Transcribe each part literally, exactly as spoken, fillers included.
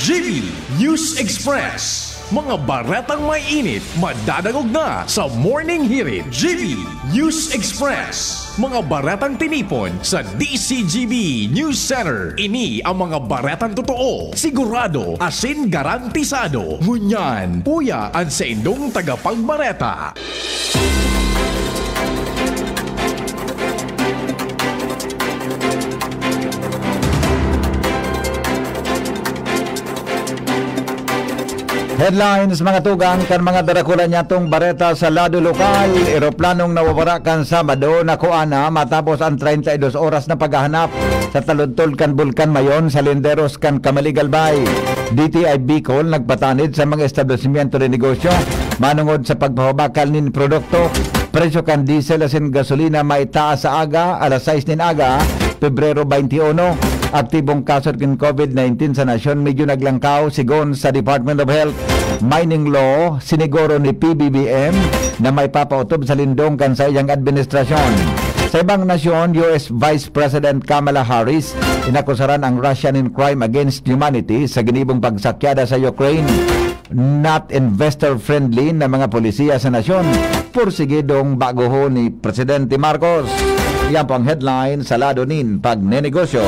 G B News Express. Mga baretang may init, madadangog na sa Morning Hirit. G B News Express. Mga baretang tinipon sa D C G B News Center. Ini ang mga baretang totoo, sigurado, asin garantisado. Ngunyan, uya an saindong tagapagbareta. Headlines, mga tugang, kan mga darakula nyatong bareta sa lado lokal. Eroplanong nawawara kan Sabado, nakuha na matapos ang treinta y dos oras na paghahanap sa taludtod kan Bulkan Mayon sa linderos kan Camaligalbay. D T I Bicol nagpatanid sa mga establisimyento de negosyo manongod sa pagpapabakal nin produkto. Presyo kan diesel asin gasolina maitaas sa aga, alas sais nin aga, Pebrero twenty-one. Aktibong kaso kan COVID nineteen sa nasyon medyo naglangkaw, sigon sa Department of Health. Mining law, siniguro ni P B B M na may papaotob sa lindong kan saiyang administrasyon. Sa ibang nasyon, U S Vice President Kamala Harris inakusaran ang Russia nin crime against humanity sa ginibong pagsakyada sa Ukraine. Not investor-friendly na mga polisiya sa nasyon, pursigidong baguhon ni Presidente Marcos. Iyan po ang headline sa lado nin pagnenegosyo.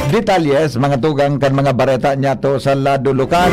Detalles, mga tugang, kan mga bareta niyato sa lado lokal.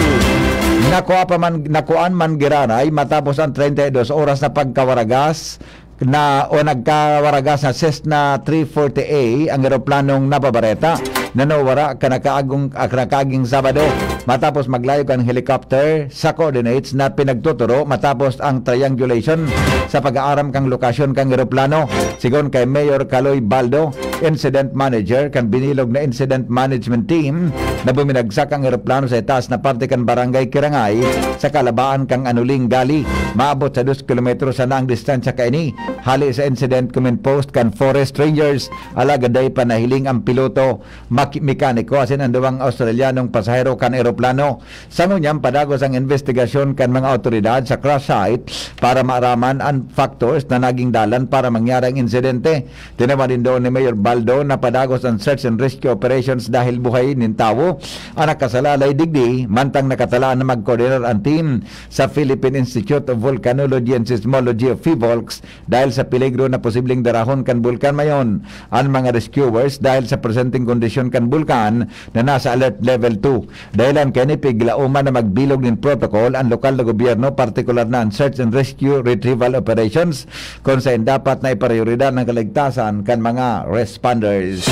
Nakua pa man, nakuan man giraray matapos ang treinta y dos oras na pagkawaragas na o nagkawaragas na Cessna three forty A ang eroplanong nababareta na nawara kan nakaagong, ah, nakaaging Sabado matapos maglayog ang helicopter sa coordinates na pinagtuturo matapos ang triangulation sa pag-aaram kan lokasyon kan eroplano. Sigon kay Mayor Kaloy Baldo, incident manager kan binilog na incident management team, na buminagsak ang eroplano sa itaas na parte kan Barangay Kirangay sa kalabaan kan Anuling Gali. Maabot sa dos kilometro sana ang distansya kaini hali sa incident command post kan Forest Rangers, alagad dai pa nahiling ang piloto, maki-, mekaniko asin an duwang Australianong pasahero kan eroplano. Sa ngunyan, padagos ang imbestigasyon kan mga awtoridad sa crash site para maaraman an factors na naging dalan para mangyari ang insidente. Tinawan nin duon ni Mayor Baldo na padagos an search and rescue operations dahil buhay nin tawo an nakasalalay digdi, mantang nakatalaan na magkoordinar an team sa Philippine Institute of Volcanology and Seismology o PHIVOLCS dahil sa peligro na posibleng darahon kan Bulkan Mayon an mga rescuers dahil sa presenteng kondisyon kan bulkan na nasa alert level two. Dahilan kaini, piglaoman na magbilog nin protocol an lokal na gobyerno, partikular na an search and rescue retrieval operations, kun saen dapat na iprioridad ang kaligtasan kan mga responders.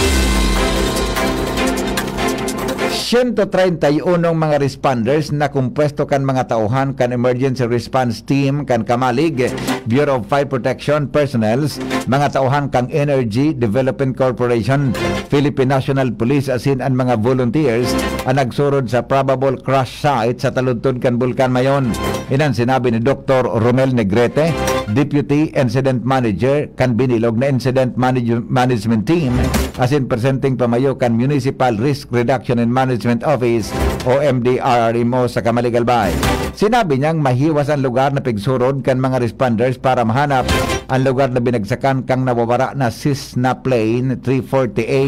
Siyento treinta y unong mga responders na kompuesto kan mga tauhan kan Emergency Response Team kan Kamalig, Bureau of Fire Protection personnels, mga tauhan kan Energy Development Corporation, Philippine National Police asin an mga volunteers an nagsurod sa probable crash site sa taludtod kan Bulkan Mayon. Iyan an sinabi ni Doktor Romel Negrete, Deputy Incident Manager kan binilog na Incident Manage-, Management Team asin presenteng pamayo kan Municipal Risk Reduction and Management Office o M D R R M O sa Camaligalbay. Sinabi niyang mahiwas an lugar na pigsurod kan mga responders para mahanap an lugar na binagsakan kan nawawara na Cessna Plane three forty A.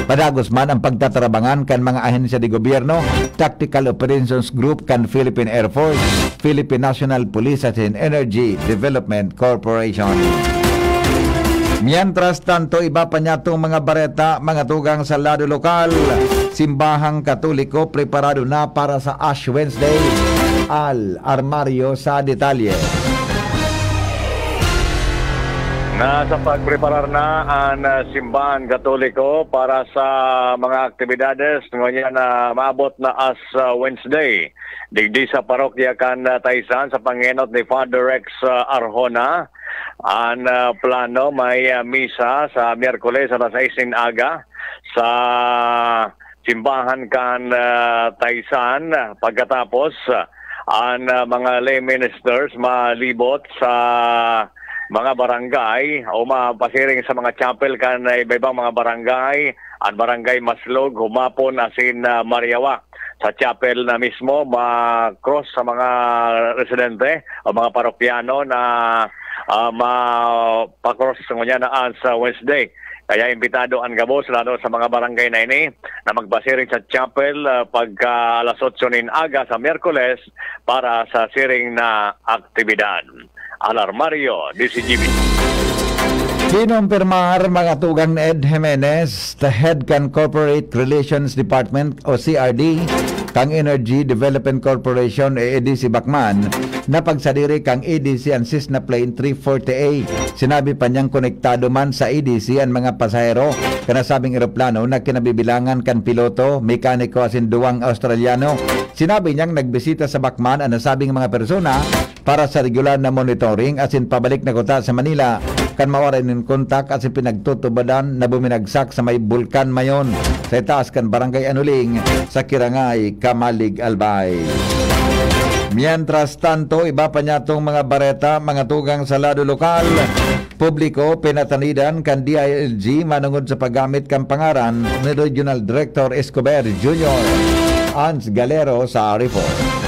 Padagos man ang pagtatarabangan kan mga ahensya de gobyerno, Tactical Operations Group kan Philippine Air Force, Philippine National Police asin Energy Development Corporation. Mientras tanto, iba pa niyatong mga bareta, mga tugang sa lado lokal. Simbahang Katoliko preparado na para sa Ash Wednesday. Al Armario sa detalye. Nasa pagpreparar na an, ah, Simbahan Katoliko para sa mga aktibidades ngunyan na maabot na Ash, ah, Wednesday. Digdi sa parokya kan, ah, Taysan sa pangenot ni Father Rex, ah, Arjona, an, ah, plano may, ah, misa sa Miyerkules alas sais nin aga sa simbahan kan, ah, Taysan. Pagkatapos, ah, an, ah, mga lay ministers malibot sa mga barangay o mapasiring sa mga chapel kan, ah, iba-ibang mga barangay, an Barangay Maslog, Humapon asin, ah, Mariawa. Sa chapel na mismo, ma-cross sa mga residente o mga parokyano na, ah, mapa-cross ngunyan na, ah, sa Wednesday. Kaya imbitado an gabos, lalo sa mga barangay na ini, na magbasiring sa chapel, ah, pagka alas otso nin aga sa Miyerkules para sa siring na aktibidad. Alarmario, D C G B. Kinumpirmar mga tugang ni Ed Jimenez, the head kan Corporate Relations Department o C R D, kang Energy Development Corporation, E D C Bacman, na pagsadiri kang E D C an Cessna Plane three forty A. Sinabi pa niyang konektado man sa E D C an mga pasahero kan nasabing eroplano na kinabibilangan kan piloto, mekaniko asin duwang Australiano. Sinabi niyang nagbisita sa Bacman an nasabing mga persona para sa regular na monitoring asin pabalik na kuta sa Manila kan mawaray nin kontak asin pinagtutubadan na buminagsak sa may Bulkan Mayon, sa itaas kan Barangay Anuling, sa Kirangay, Camalig, Albay. Mientras tanto, iba pa niyatong mga bareta, mga tugang sa lado lokal, publiko, pinatanidan kan D I L G manungod sa paggamit kan pangaran ni Regional Director Escobar Junior. Ans Galero sa report.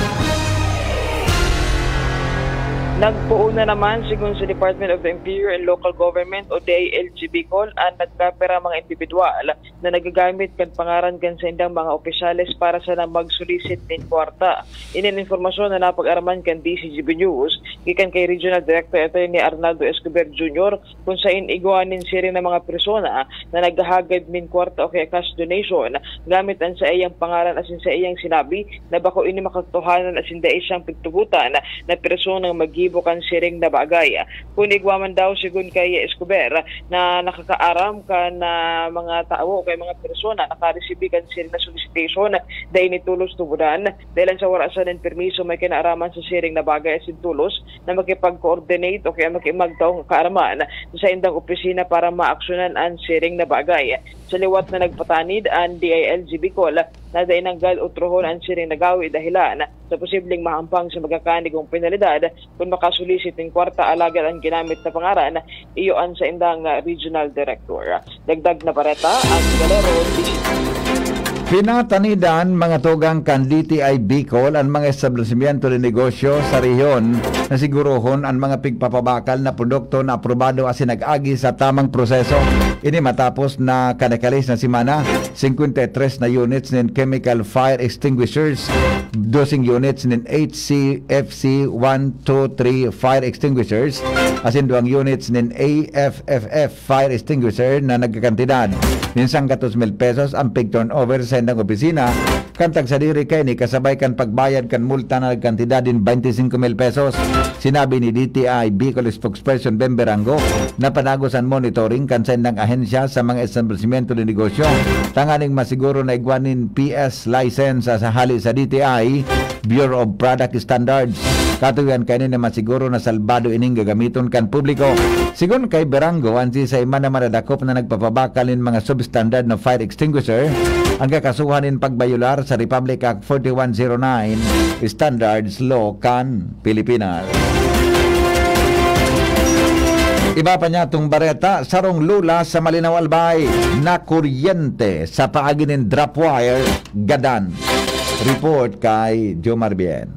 Nagpoon na naman, sigon sa Department of the Interior and Local Government o D I L G Bicol, an nagkapira mga indibidwal na nagagamit kan pangaran kan saindang mga opisyales para sana mag-solicit nin kwarta. Ini an impormasyon na napag-araman kan D C G B News gikan kay Regional Director Attorney Arnaldo Escobar Junior, kun sain igwa nin siring na mga persona na naghahagad nin kwarta o kaya cash donation gamit an saiyang pangaran asin saiyang sinabi na bako ini makatotohanan asin dai siyang pigtugotan na personang maggibo kan siring na bagay. Kun igwa man daw, sigon kay Escobar, na nakakaaram kan, ah, mga tawo o kay mga persona nakaresibi kan siring na solicitation, dai ini tolos tubodan, dahil an sa wara sa nin permiso may kinaaraman sa siring na bagay asin tolos na makipag-coordinate o kaya makimagtaong kaaraman sa saindang opisina para maaksyonan an siring na bagay. Sa liwat na nagpatanid an D I L G Bicol na dai nanggad otrohon an siring na gawi dahelan sa posibleng mahampang sa magkakanigong penalidad kun makasulisit nin kwarta alagad an ginamit na pangaran iyo an saindang, ah, regional director. Dagdag na bareta, ang Galero, D C T. Pinatanidan mga tugang kan D T I Bicol an mga establesimentu de negosyo sa rehiyon na sigurohon an mga pigpapabakal na produkto na aprobado asin nag-agi sa tamang proseso. Ini matapos na kanakalis na semana, singkwenta y tres na units nin chemical fire extinguishers, doseng units nin H C F C one two three fire extinguishers, asin duwang units nin A F F F fire extinguisher na nagkakantidad nin sanggatos mil pesos ang pig-turnover sa indang opisina, kan tagsadiri kaini kasabay kan pagbayad kan multa na nagkantidad nin twenty-five mil pesos. Sinabi ni D T I Bicol spokesperson Ben Berango na padagos an monitoring kan saindang ahensya sa mga establesimentu de negosyo tanganing masiguro na igwa nin P S license sa hali sa D T I, Bureau of Product Standards. Katuyan kaini na masiguro na salbado ining gagamiton kan publiko. Sigon kay Berango, an sisay man na madadakop na nagpapabakal nin mga substandard na fire extinguisher, ang kakasuhan nin pagbayular sa Republic Act forty-one zero nine Standards Law kan Pilipinas. Iba pa niya itong bareta, sarong lula sa Malinaw Albay, nakuryente sa paagi nin drop wire, gadan. Report kay Jomar Bien.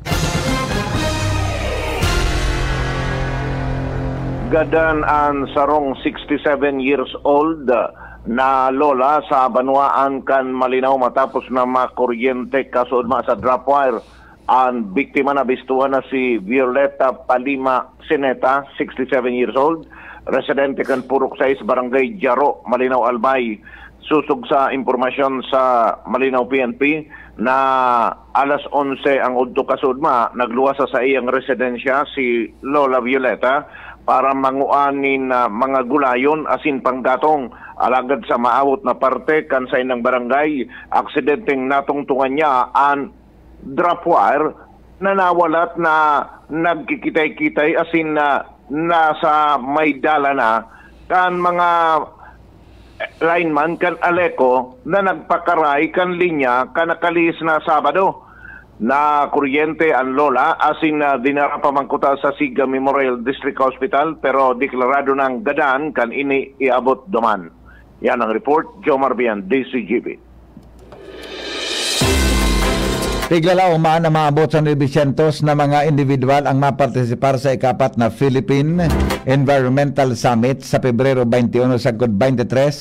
Gadan an sarong sixty-seven years old na lola sa banwaan kan Malinaw matapos na makuryente kasuodma sa drop wire. An biktima na bistuhan na si Violeta Palima Sineta, sixty-seven years old, residente kan Purok sais, Barangay Jaro, Malinaw, Albay. Sosog sa impormasyon sa Malinaw P N P na alas onse ang udto kasuodma, nagluwas sa saiyang residensya si Lola Violeta para mangua nin, ah, mga gulayon asin panggatong. Alagad sa maawot na parte kan saindang barangay, aksidenteng natungtungan niya an drop wire na nawalat na nagkikitay-kitay asin na nasa may dala na kan mga lineman kan Aleco na nagpakaray kan linya kan nakalihis na Sabado. Nakuryente an lola asin na dinara pa man kuta sa Siga Memorial District Hospital, pero deklarado nang gadan kan ini iabot duman. Yan ang report, Jomar Bian, D C G B. Tiglalaom man na maabot sa nuebe syentos na mga individual ang mapartisipar sa ikapat na Philippine Environmental Summit sa Pebrero twenty-one sagkod twenty-three,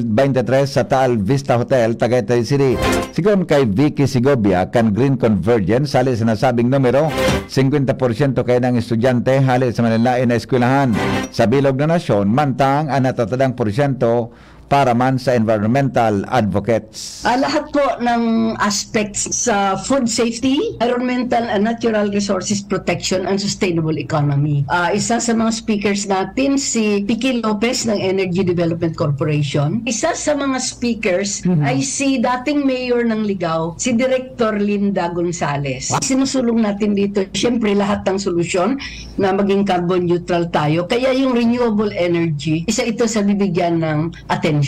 twenty-three sa Taal Vista Hotel, Tagaytay City. Sigon kay Vicky Segovia kan Green Convergence, hali sa nasabing numero, singkwenta porsyento kaini ang estudyante hali sa manlaen na eskwelahan sa bilog na nasyon, mantang ang natatadang porsyento para man sa environmental advocates. Ah, lahat po ng aspects sa food safety, environmental and natural resources protection, and sustainable economy. Ah, isa sa mga speakers natin, si Piki Lopez ng Energy Development Corporation. Isa sa mga speakers Mhm. ay si dating mayor ng Ligao, si Director Linda Gonzalez. Sinusulong natin dito, siyempre, lahat ng solusyon na maging carbon neutral tayo. Kaya yung renewable energy, isa ito sa bibigyan ng atensyon.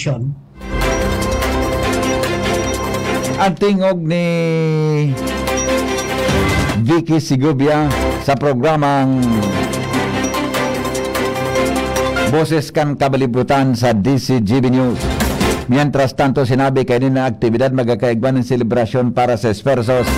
Ang tingog ni Vicky Segovia sa programang Boses kan Kabalibutan sa D C G B News. Mientras tanto, sinabi kaini na aktibidad magkakaigwa nin selebrasyon para sa esfuerzos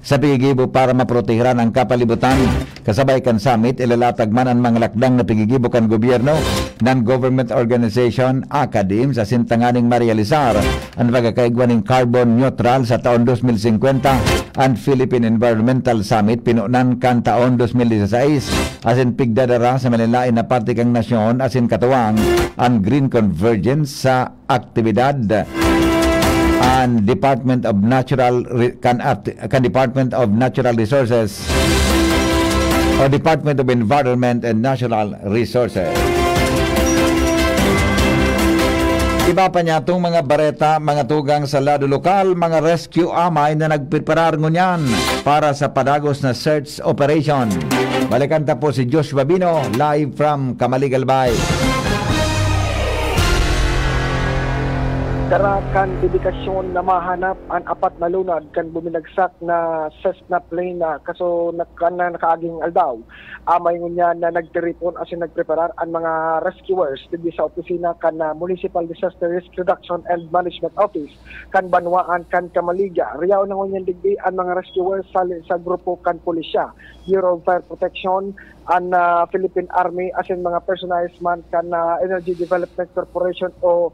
sa pigigibo para maprotehiran ang kapalibutan. Kasabay kan summit, ilalatag man an mga lakdang na pigigibo kan gobyerno, non-government organization, academe, sa sintanganing marealisar an pagkakaigwa nin carbon neutral sa taon dos mil singkwenta. An Philippine Environmental Summit pinunan kan taon dos mil disisais, asin pigdadara sa malalain na parte kan nasyon asin katuwang an Green Convergence sa aktibidad an Department of Natural Re-, kan art-, kan Department of Natural Resources o Department of Environment and Natural Resources. Iba pa niya itong mga bareta, mga tugang sa lado lokal, mga rescue amay na nagpreparar ngunyan para sa padagos na search operation. Balikan ta po si Joshua Bino, live from Camalig, Albay. Dara kan dedikasyon na mahanap an apat na lunad kan buminagsak na Cessna plane na kaso na, kan na nakaaging aldaw. Amay ngunyan na nagtiripon asin nagpreparar an mga rescuers digdi sa opisina kan, ah, Municipal Disaster Risk Reduction and Management Office kan banwaan kan Camalig. Riyaon na ngunyan digdi an mga rescuers hali sa grupo kan pulisya, Bureau of Fire Protection, an, ah, Philippine Army asin mga personnel man kan, ah, Energy Development Corporation o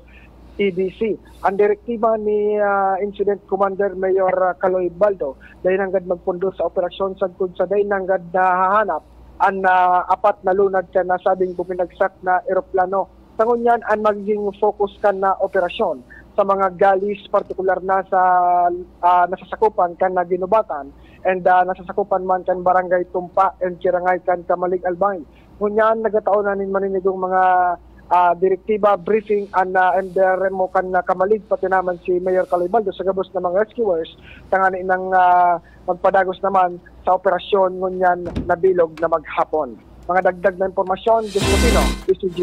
E D C. An direktiba ni, ah, Incident Commander Mayor, ah, Kaloy Baldo, dai nanggad magpondo sa operasyon sagkod sa dai nanggad nahahanap an, ah, apat na lunad kan nasabing buminagsak na eroplano. Sa ngunyan, an magiging focus kan na operasyon sa mga gullies, partikular na sa, ah, nasasakupan kan na Guinobatan and, ah, nasasakupan man kan Barangay Tumpa and Kirangay kan Camalig, Albay. Ngunyan, nagkataon na nin maninigong mga, ah, direktiba, briefing, an, ah, M D R M O kan, ah, Camalig, pati naman si Mayor Kaloy Baldo sa gabos na mga rescuers, tanganing, ah, magpadagos naman sa operasyon ngunyan na bilog na maghapon. Mga dagdag na impormasyon, Diyos Martino, D C G.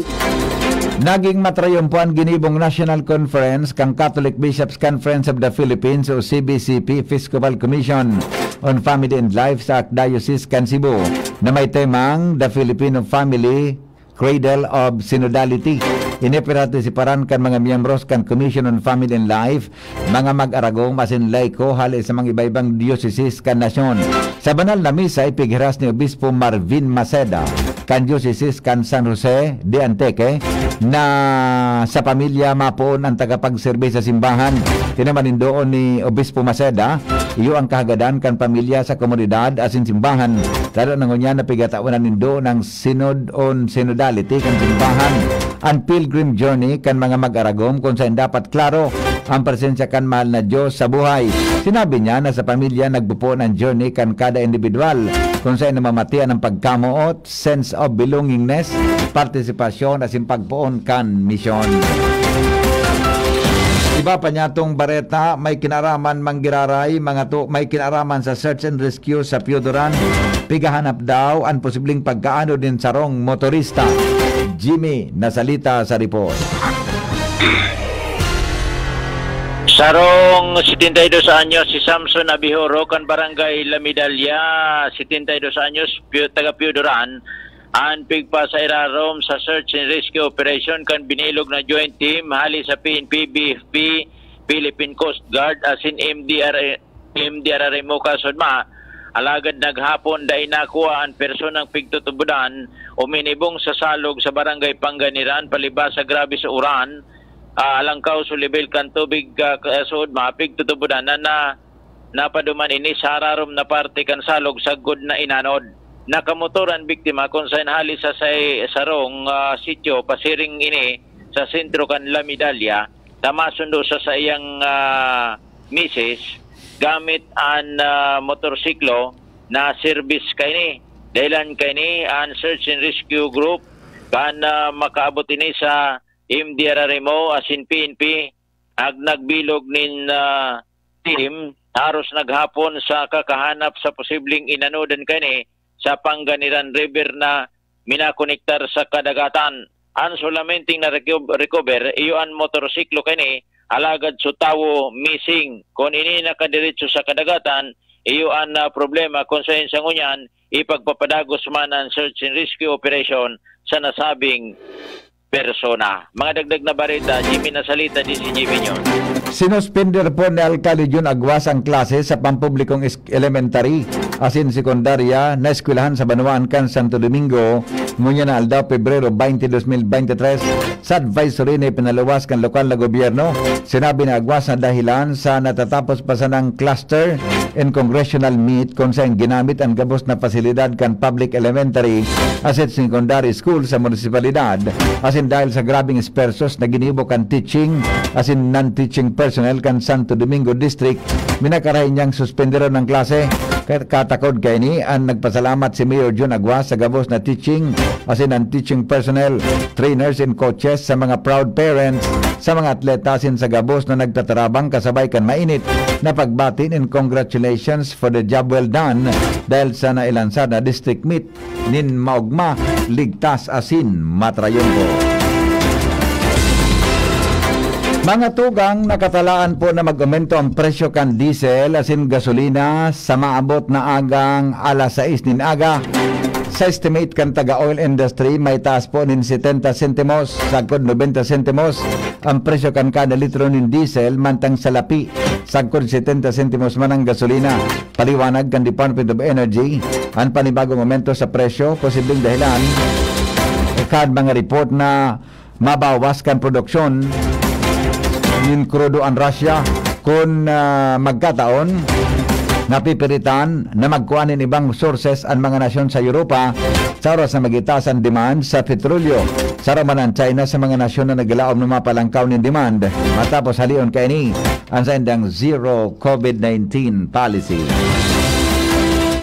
Naging matrayumpo an ginibong National Conference kan Catholic Bishops' Conference of the Philippines o C B C P Episcopal Commission on Family and Life sa Archdiocese kan Cebu, na may temang The Filipino Family, Cradle of Synodality. Ini pinapartisiparan kan mga miyembros kan Commission on Family and Life, mga mag-aragom asin laiko hale sa mga iba-ibang dioceses kan nasyon. Sa banal na misa, ipighiras ni Obispo Marvin Maceda kan Dioceses kan San Jose de Antique na sa pamilya mapoon ang tagapagserbi sa simbahan. Tinaman nindoon ni Obispo Maceda, iyo ang kahagadan kan pamilya sa komunidad asin simbahan, lalo na ngunyan na pigatawanan nindo ng Synod on Synodality kan simbahan. An pilgrim journey kan mga mag-aragom kun saen dapat klaro ang presensya kan mahal na Diyos sa buhay. Sinabi niya na sa pamilya nagpupuon an journey kan kada individual, kun saen namamatian ang pagkamoot, sense of belongingness, partisipasyon asin pagpoon kan misyon. Iba pa niya tong bareta, may kinaraman manggiraray, mga to, may kinaraman sa search and rescue sa Pioduran. Pigahanap daw an posibleng pagkaanod nin sarong motorista. Jimmy Nasalita sa report. Sarong setenta y dos anyos si Samson Abihoro kan Barangay La Medalla, setenta y dos anyos, Pio-, taga Pioduran, an pigpasairarom sa search and rescue operation kan binilog na joint team hali sa P N P, B F P, Philippine Coast Guard asin M D R M D R R M O Kasudma, alagad naghapon dai nakuha an personang pigtutubodan uminibong sa salog sa Barangay Panganiran palibhasa grabe sa uran, ah, alangkaw sa lebel kan tubig, ah, Kasudma, pigtutubodan na, na napaduman ini sa hararom na parte kan salog sagkod na inanod. Nakamotor an biktima kun saen hali sa say-, sarong, ah, sitio pasiring ini sa sentro kan La Medalla, ta masundo sa saiyang, ah, misis gamit an, ah, motorsiklo na serbis kaini. Dahelan kaini an search and rescue group kan, ah, makaabot ini sa M D R R M O asin P N P, ag nagbilog nin, ah, team haros naghapon sa kakahanap sa posibleng inanodan kaini sa Panganiran River na minakonektar sa kadagatan. An solamenteng na-reco-, recover, iyo an motorsiklo kaini, alagad su tawo missing. Kun ini nakadiretso sa kadagatan, iyo an, ah, problema kun saen sa ngunyan ipagpapadagos man an search and rescue operation sa nasabing persona. Mga dagdag na bareta, Jimmy Nasalita, D C G B News. Sinuspender po ni Alcalde Jun Aguas ang klase sa pampublikong es-, elementary asin sekundarya na eskwelahan sa banwaan kan Santo Domingo, ngunyan na aldaw, Pebrero twenty, dos mil bente tres. Sa advisory na ipinaluwas kan lokal na gobyerno, sinabi ni Aguas na dahilan sa natatapos pa sanang cluster and congressional meet kun saen ginamit an gabos na pasilidad kan public elementary asin secondary school sa munisipalidad, asin dahil sa grabeng espersos na ginibo kan teaching asin non-teaching personnel kan Santo Domingo District, minakarahay niyang suspenderon ang klase. Ka-, katakod kaini, an nagpasalamat si Mayor Jun Aguas sa gabos na teaching asin non-teaching personnel, trainers and coaches, sa mga proud parents, sa mga atleta asin sa gabos na nagtatarabang kasabay kan mainit na pagbati nin congratulations for the job well done dahil sa nailansar na district meet nin maogma, ligtas asin matrayon po. Mga tugang, nakatalaan po na mag-aumento ang presyo kan diesel asin gasolina sa maabot na agang alas sais nin aga. Sa estimate kan taga oil industry, may taas po nin setenta sentimos sagkod nobenta sentimos ang presyo kan kada litro nin diesel, mantang sa lapi, sagkod setenta sentimos man ang gasolina. Paliwanag kan Department of Energy, an panibagong aumento sa presyo, posibleng dahilan kan mga report na mabawas kan produksyon nin krudo an Russia kun, ah, magkataon, napipiritan na magkua nin ibang sources an mga nasyon sa Europa sa oras na magitaas an demand sa petrolyo. Saro man an China sa mga nasyon na naglaom na mapalangkaw nin demand matapos halion kaini an saindang zero COVID nineteen policy.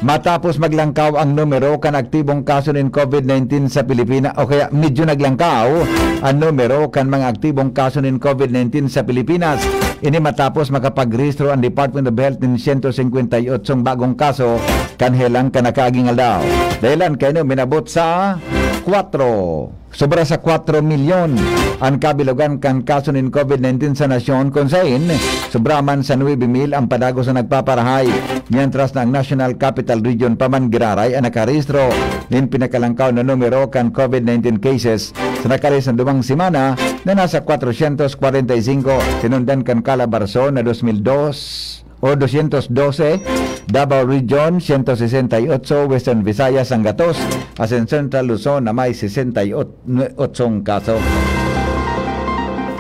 Matapos maglangkaw ang numero kan aktibong kaso nin COVID nineteen sa Pilipinas, o kaya medyo naglangkaw ang numero kan mga aktibong kaso nin COVID nineteen sa Pilipinas. Ini matapos makapagrehistro ang Department of Health nin siyento singkwenta y otsong bagong kaso kan helang kan nakaaging aldaw. Dahilan kaini minabot sa kwatro. Sobra sa kwatro milyon an kabilogan kan kaso nin COVID nineteen sa nasyon, kun sain sobra man sa nuebe mil ang padagos na nagpaparahay, mientras na ang National Capital Region pa man giraray an nakarehistro nin pinakalangkaw na numero kan COVID nineteen cases sa nakalihis na duwang semana, na nasa kwatrosyentos kwarenta y singko, sinundan kan Calabarzon na dos mil dos o dosyentos dose, Davao Region, siyento sesenta y otso, Western Visayas, sanggatos, asin Central Luzon na may sesenta y otsong kaso.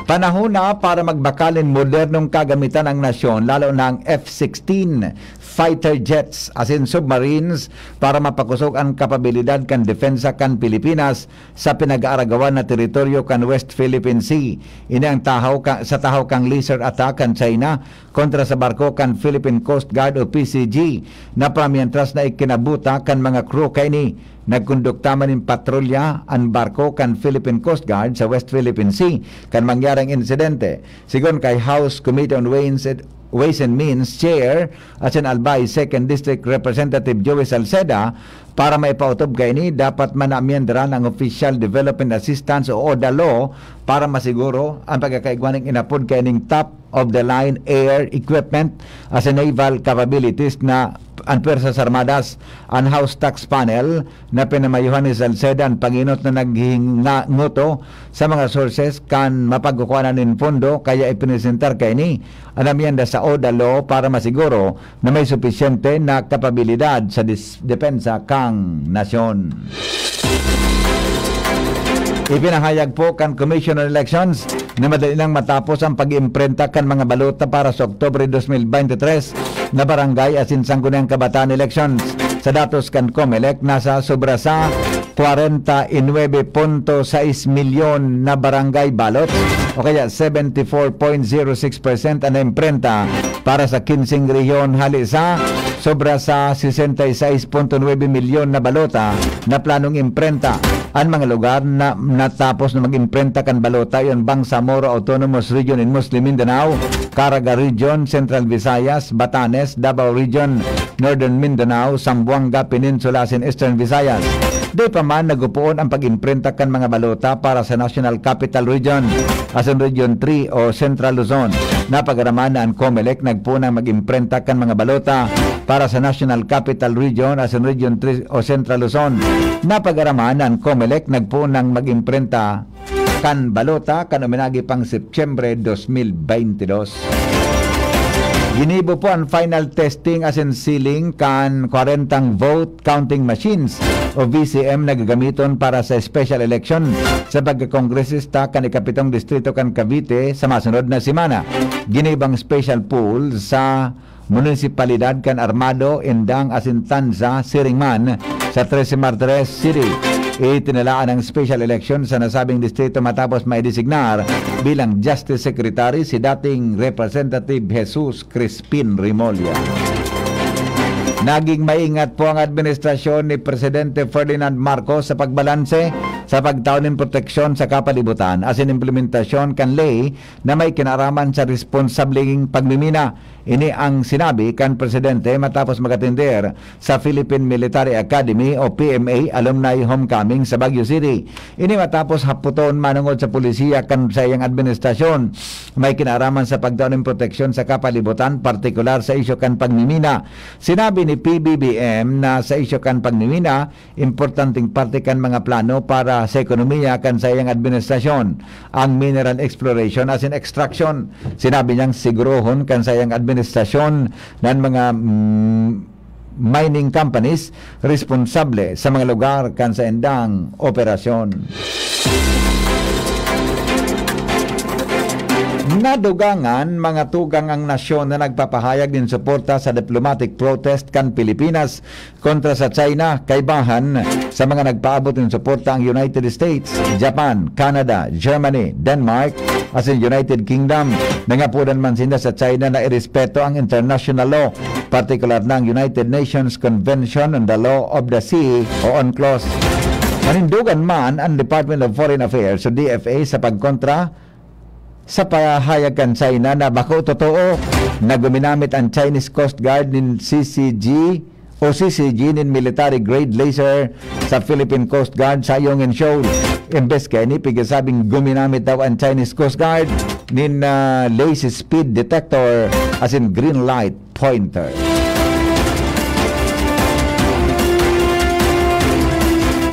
Panahon na para magbakal nin modernong kagamitan ang nasyon, lalo na ang F sixteen fighter jets asin submarines para mapakosog an kapabilidad kan depensa kan Pilipinas sa pinag-aaragawan na teritoryo kan West Philippine Sea. Ini ang tahaw ka, sa tahaw kan laser attack kan China kontra sa barko kan Philippine Coast Guard o P C G, na pamientras na ikinabuta kan mga crew kaini. Nagkondukta man nin patrolya an barko kan Philippine Coast Guard sa West Philippine Sea kan mangyari ang insidente. Sigon kay House Committee on Ways, Ways and Means Chair asin Albay Second District Representative Joey Salceda, para maipaotob kaini, dapat man na amyendaran ang Official Development Assistance o ODA Law para masiguro ang pagkakaigwa ning inapod kaining top-of-the-line air equipment asin naval capabilities na an Pwersas Armadas. An House Tax Panel na pinamayuhan ni Salceda an pangenot na naghingangoto sa mga sources kan mapagkukuanan nin pondo, kaya ipinesentar kaini an amyenda sa ODA Law para masiguro na may supisyente na kapabilidad sa dis-, depensa kan nasyon. Ipinahayag po kan Commission on Elections na madali nang matapos ang pag-iimprenta kan mga balota para sa Oktubre dos mil bente tres na barangay asin sangguniang kabataan elections. Sa datos kan COMELEC, nasa sobra sa kwarenta y nuebe punto sais milyon na barangay ballots o kaya seventy four point zero six percent an naimprenta para sa kinseng rehiyon hali sa sobra sa sesenta y sais punto nuebe milyon na balota na planong imprenta. An mga lugar na natapos na mag-imprenta kan balota iyon, Bangsamoro Autonomous Region in Muslim Mindanao, Caraga Region, Central Visayas, Batanes, Davao Region, Northern Mindanao, Zamboanga Peninsula asin Eastern Visayas. Di pa man nagupoon ang pag-imprenta kan mga balota para sa National Capital Region asin Region three o Central Luzon. Napag-araman na an COMELEC nagpoon nang mag-imprenta kan mga balota para sa National Capital Region asin Region three o Central Luzon. Napag-araman na an COMELEC nagpoon nang mag-imprenta kan balota kan uminagi pang Setyembre dos mil bente dos. Ginibo po an final testing asin sealing kan kwarentang vote counting machines o V C M na gagamiton para sa special election sa pagkakongresista kan ikapitong distrito kan Cavite sa masunod na semana. Ginibo ang special pool sa munisipalidad kan Armado, Indang asin Tanza siring man sa Trece Martires City. Itinalaan ang special election sa nasabing distrito matapos maidesignar bilang Justice Secretary si dating Representative Jesus Crispin Remulla. Naging maingat po ang administrasyon ni Presidente Ferdinand Marcos sa pagbalanse sa pagtao nin proteksyon sa kapalibutan asin implementasyon kan ley na may kinaraman sa responsableng pagmimina. Ini ang sinabi kan presidente matapos mag-atender sa Philippine Military Academy o P M A Alumni Homecoming sa Baguio City. Ini matapos haputon manongod sa polisiya kan saiyang administrasyon may kinaraman sa pagtao nin proteksyon sa kapalibutan, partikular sa isyu kan pagmimina. Sinabi ni P B B M na sa isyu kan pagmimina, importanteng parte kan mga plano para sa ekonomiya kan saiyang administrasyon ang mineral exploration asin extraction. Sinabi niyang sigurohon kan saiyang administrasyon na an mga, mm, mining companies responsable sa mga lugar kan saindang operasyon. Nadugangan mga tugang ang nasyon na nagpapahayag nin suporta sa diplomatic protest kan Pilipinas kontra sa China, kaibahan sa mga nagpaabot nin suporta ang United States, Japan, Canada, Germany, Denmark, asin United Kingdom. Nangapodan man sinda sa China na irespeto ang international law, partikular na ang United Nations Convention on the Law of the Sea o UNCLOS. Nanindugan man ang Department of Foreign Affairs o D F A sa pagkontra sa pahayag kan China na bako totoo na guminamit ang Chinese Coast Guard nin C C G o C C G nin military grade laser sa Philippine Coast Guard sa Ayungin Shoal. Imbes kaini, pigasabing guminamit daw ang Chinese Coast Guard nin, ah, laser speed detector asin green light pointer.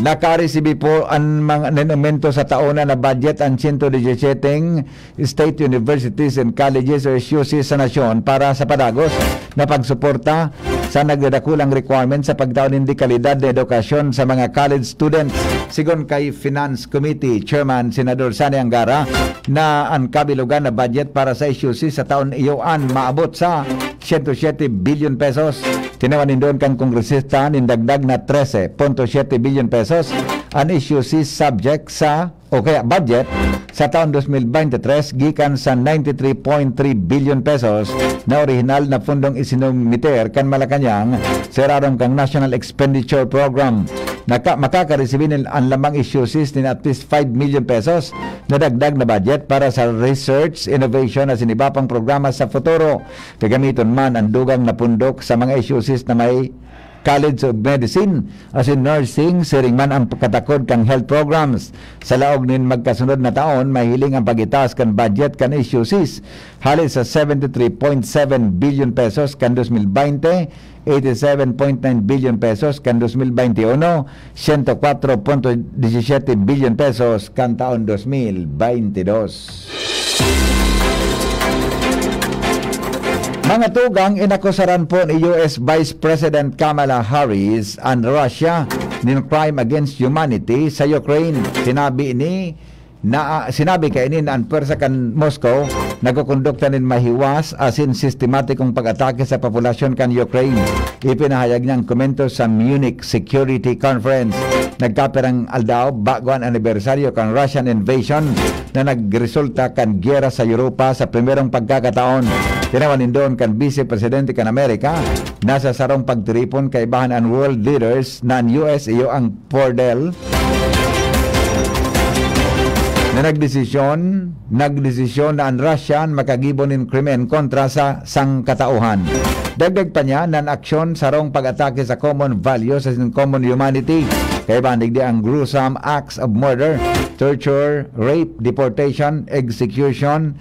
Nakaresibi po an mga, nin aumento sa taon na budget ang siyento disisyete state universities and colleges o S U C sa nasyon para sa padagos na pagsuporta sa nagdadakulang requirement sa pagtao nin dekalidad na edukasyon sa mga college students. Sigon kay Finance Committee Chairman Senador Sonny Angara, na an kabilogan na budget para sa S U C sa taon iyoan maabot sa siyento siyete bilyon pesos. Tinawan nin duon kan kongresista nin dagdag na trese punto siyete bilyon pesos an S U C subject sa o kaya budget sa taon dos mil bente tres gikan sa ninety three point three billion pesos na orihinal na pundong isinumiter kan Malacañang sa irarom kan National Expenditure Program. Naka-, makakaresibi nin an lamang S U Cs nin at least five million pesos na dagdag na budget para sa research, innovation asin iba pang programa sa futuro. Gagamiton man an dugang na pundok sa mga S U Cs na may College of Medicine asin nursing, siring man ang pagkatakod kan health programs. Sa laog nin magkasunod na taon, mahiling ang pag-itaas kan budget kan S U Cs hali sa seventy three point seven billion pesos kan dos mil baynte, eighty seven point nine billion pesos kan dos mil baynte uno, siyento kwatro punto disisiyete bilyon pesos kan taon dos mil baynte dos. Mga tugang, inakusaran po ni U S Vice President Kamala Harris an Russia nin crime against humanity sa Ukraine. Sinabi ni na, sinabi kaini na an pwersa kan Moscow nagkokondukta nin mahiwas asin sistematikong pag-atake sa populasyon kan Ukraine. Ipinahayag niya an komento sa Munich Security Conference. Nagkapirang aldaw bago an anibersaryo kan Russian invasion na nagresulta kan giyera sa Europa sa primerong pagkakataon. Tinawan nin duon kan Bise Presidente kan Amerika na sa sarong pagtiripon kaibahan an world leaders na an U S iyo ang Pordel na nagdesisyon, nagdesisyon na an Russia an makagibo nin krimen kontra sa sangkatauhan. Dagdag pa niya na an aksyon sarong pag-atake sa common values asin common humanity, kaiba digdi ang gruesome acts of murder, torture, rape, deportation, execution,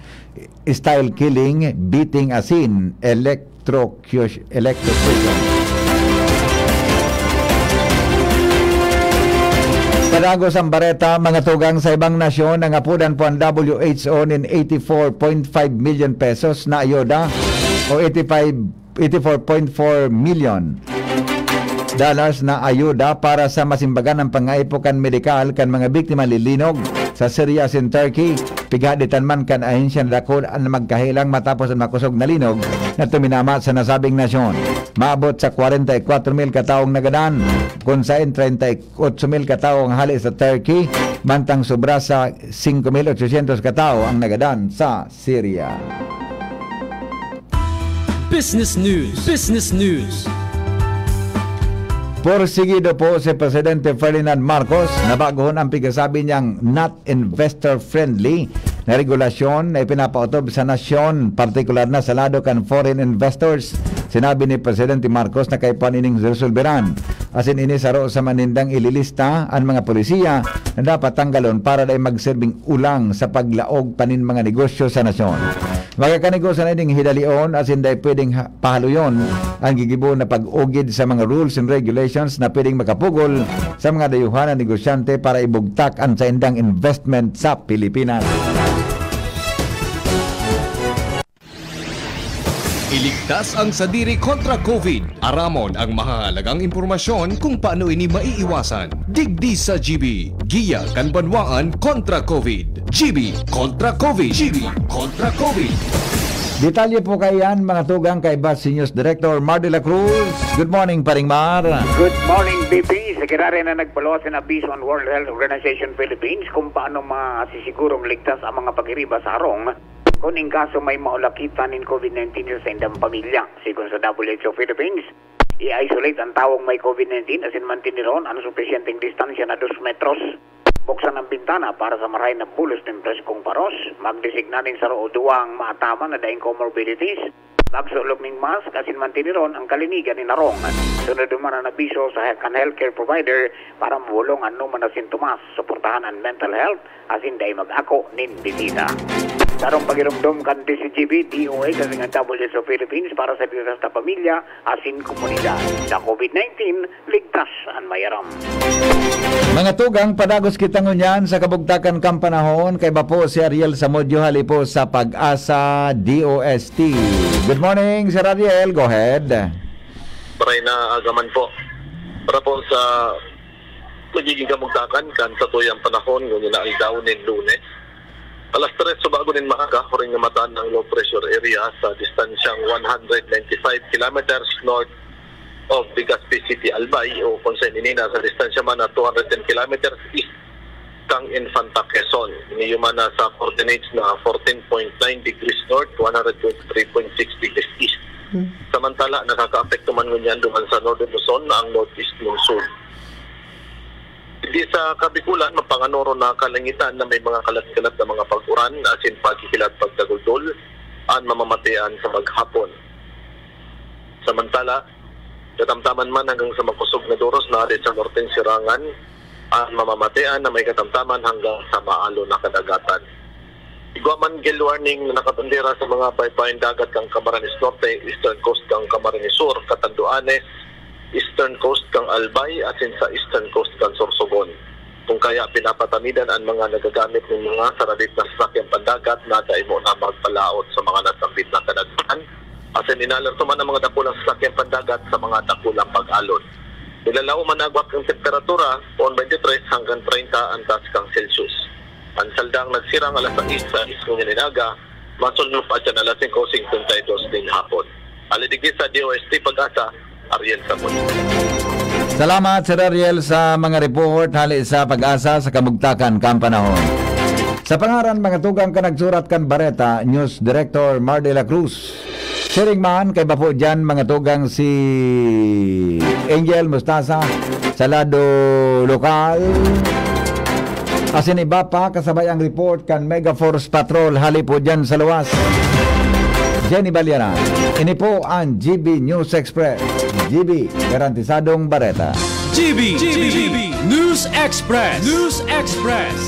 style killing, beating asin electrocu-, electrocution. Padagos ang bareta, mga tugang, sa ibang nasyon, nangapodan po ang W H O nin eighty-four point five million pesos na ayuda o eighty-five, eighty-four point four million dollars na ayuda para sa masimbagan ang pangaipo kan medikal kan mga biktima nin linog sa Syria asin Turkey. Pighaditan man kan ahensya na dakul an magkahelang matapos an makosog na linog na tuminama sa nasabing nasyon. Maabot sa kwarenta y kwatro mil katawo ang nagadan, kun saen treinta y ocho mil katawo ang hale sa Turkey, mantang sobra sa singko mil otsosyentos katawo ang nagadan sa Syria. Business News. Business News. Porsigido po si Presidente Ferdinand Marcos na baguhon ang pigkasabi niyang not investor-friendly na regulasyon na ipinapaotob sa nasyon, partikular na sa lado kan foreign investors. Sinabi ni Presidente Marcos na kaipuhan ining resolberan. Asin ini saro sa manindang ililista an mga polisiya na dapat tanggalon para dai magserbing ulang sa paglaog pa nin mga negosyo sa nasyon. Magkakanigo sana ining hidalion asin dai pwedeng ha-, pahaluyon ang gigibo na pag-ugid sa mga rules and regulations na pwedeng makapugol sa mga dayuhan na negosyante para ibugtak an saindang investment sa Pilipinas. Iligtas ang sadiri kontra COVID. Aramon ang mahahalagang impormasyon kung paano ini maiiwasan. Digdi sa G B, giya kan banwaan kontra COVID. G B kontra COVID. G B kontra COVID. Detalye po kaiyan, mga tugang, kay Basi News Director Mar de la Cruz. Good morning, Paring Mar. Good morning, B P. Sekretarya na nagpaluwas nin abiso an World Health Organization Philippines kung paano masisigurong ligtas ang mga pag-iriba sa harong kun in kaso may maulakitan nin COVID nineteen sa saindang pamilya. Sigon sa W H O Philippines, i-isolate an tawong may COVID nineteen asin mantiniron an supisyenteng distansya na dos metros. Buksan an bintana para sa marahay na bulos nin preskong paros. Magdesigna nin saro o duwang maataman na daing comorbidities. Magsulog nin mask asin mantiniron an kalinigan nin harong. Sunodon man an abiso sa he-, kan healthcare provider para mabolong an anoman na sintomas. Suportahan an mental health asin dai mag-ako nin bisita. Sarong pagiromdom kan D C G B, D O H asin kan W H O Philippines para sa ligtas na pamilya asin komunidad. Sa COVID nineteen, ligtas an may aram. Mga tugang, padagos kita ngunyan sa kabugtakan kan panahon, kaiba po si Ariel Zamudio hali po sa PAGASA D O S T. Good morning, Sir Ariel. Go ahead. Maray na aga man po. Para po sa magiging kabugtakan kan satuyang panahon, ngunyan na aldaw nin Lunes. Alas tres subago nin maaga, huring namatan ang low pressure area sa distansyang one hundred ninety-five kilometers north of Legazpi City, Albay, o kung sa inina sa distansya man na two hundred ten kilometers east kan Infanta, Quezon. Ini man nasa coordinates na fourteen point nine degrees north, one hundred twenty-three point six degrees east. Hmm. Samantala, nakakaapekto man ngunyan duman sa Northern Luzon na ang northeast monsoon. Di sa Kabikulan, mapanganoro na kalangitan na may mga kalat-kalat na mga pag-uran asin pagkikilat pagkaguldol an mamamatean sa maghapon. Samantala, Katamtaman man hanggang sa makosog na doros na hale sa norteng sirangan, ang mamamatean na may katamtaman hanggang sa maalon na kadagatan. Igwa man gale warning na nakabandera sa mga baybayon dagat kan Camarines Norte, Eastern Coast kan Camarines Sur, Catanduanes, Eastern Coast kan Albay, asin sa Eastern Coast kan Sorsogon. Kung kaya pinapatamidan an mga nagagamit nin mga saralit na sasakyang pandagat na dai mo na magpalaot sa mga nasambit na kadagatan, asin inalerto man ang mga dakulang sasakyang pandagat sa mga dakulang pag-alon. Nilalaom an agwak kan temperatura, poon twenty-three hanggang thirty an taas kan Celsius. An saldang nagsirang alas sais sa isngon nin aga, masunod pa dyan alas singko singkwenta y dos nin hapon. Hali digdi sa D O S T Pag-asa, Ariel Samuel. Salamat, Sir Ariel, sa mga report hali sa Pag-asa sa kamugtakan kan panahon. Sa pangaran, mga tugang, kan nagsurat kan bareta, News Director Mar de la Cruz. Siring man, kaiba po dyan, mga tugang, si Angel Mustasa sa lado lokal. Asin iba pa, kasabay ang report kan Mega Force Patrol, hali po dyan sa luwas. Jenny Balyaran. Ini po ang G B News Express. G B, garantisadong bareta. G B, G B, News Express, News Express.